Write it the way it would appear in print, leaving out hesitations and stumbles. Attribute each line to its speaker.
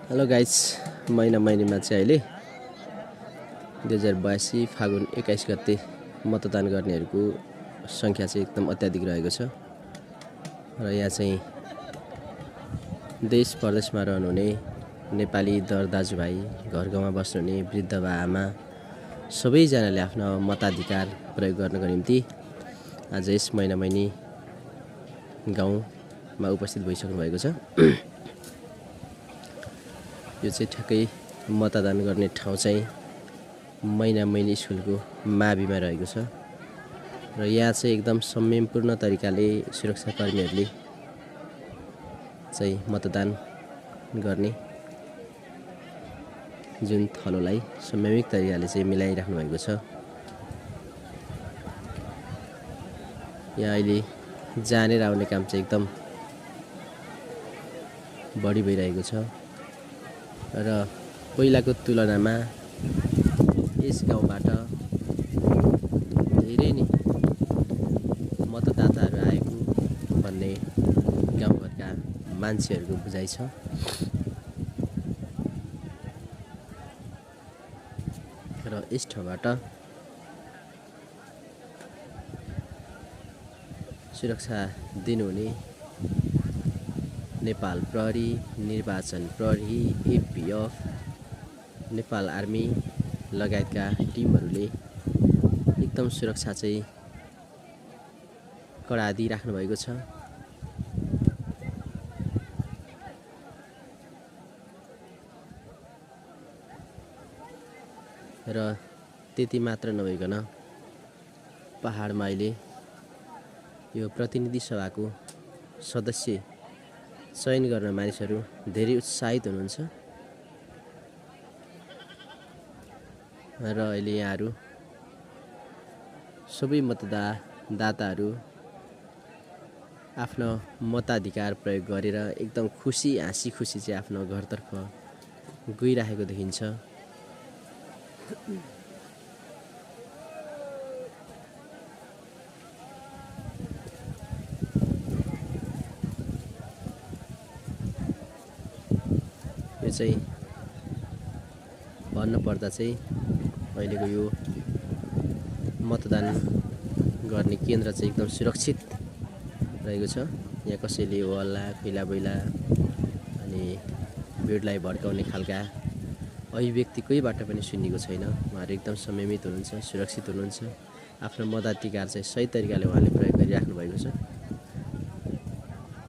Speaker 1: Hello guys, महिनामा चाहिँ अहिले 2082 फागुन 21 गते मतदान गर्नेहरूको संख्या चाहिँ एकदम अत्याधिक रहेको छ र यहाँ चाहिँ देश प्रदेशमा रहनुहुने नेपाली दर दाजुभाइ, घर गाउँमा बस्नुहुने वृद्ध बा आमा सबैजनाले आफ्नो मताधिकार प्रयोग गर्नको निम्ति आज यस महिनी गाउँमा उपस्थित भइसक्नु भएको छ। यो चाहिँ ठ्याक्कै मतदान गर्ने ठाउँ चाहिँ मैनी स्कुलको माविमा रहेको छ र यहाँ चाहिँ एकदम संयमपूर्ण तरिकाले सुरक्षाकर्मीहरूले चाहिँ मतदान गर्ने जुन थलोलाई संयमित तरिकाले चाहिँ मिलाइराख्नु भएको छ। यहाँ अहिले जानेर आउने काम चाहिँ एकदम बढी भइरहेको छ र पहिलाको तुलनामा यस गाउँबाट धेरै नै मतदाताहरू आएको भन्ने गाउँघरका मान्छेहरूको बुझाइ छ। र यस ठाउँबाट सुरक्षा दिनुहुने नेपाल प्रहरी, निर्वाचन प्रहरी, एपीएफ, नेपाल आर्मी लगायतका टिमहरूले एकदम सुरक्षा चाहिँ कडा दिइराख्नु भएको छ। र त्यति मात्र नभइकन पहाडमा अहिले यो प्रतिनिधि सभाको सदस्य चयन गर्न मानिसहरू धेरै उत्साहित हुनुहुन्छ र अहिले यहाँहरू सबै मतदाताहरू आफ्नो मताधिकार प्रयोग गरेर एकदम हाँसी खुसी चाहिँ आफ्नो घरतर्फ गइरहेको देखिन्छ। यो चाहिँ भन्नुपर्दा चाहिँ अहिलेको यो मतदान गर्ने केन्द्र चाहिँ एकदम सुरक्षित रहेको छ। यहाँ कसैले हल्ला खैला बैला अनि भिडलाई भड्काउने खालका अभिव्यक्ति कोहीबाट पनि सुनिएको छैन। उहाँहरू एकदम संयमित हुनुहुन्छ, सुरक्षित हुनुहुन्छ। आफ्नो मताधिकार चाहिँ सही तरिकाले उहाँले प्रयोग गरिराख्नु भएको छ।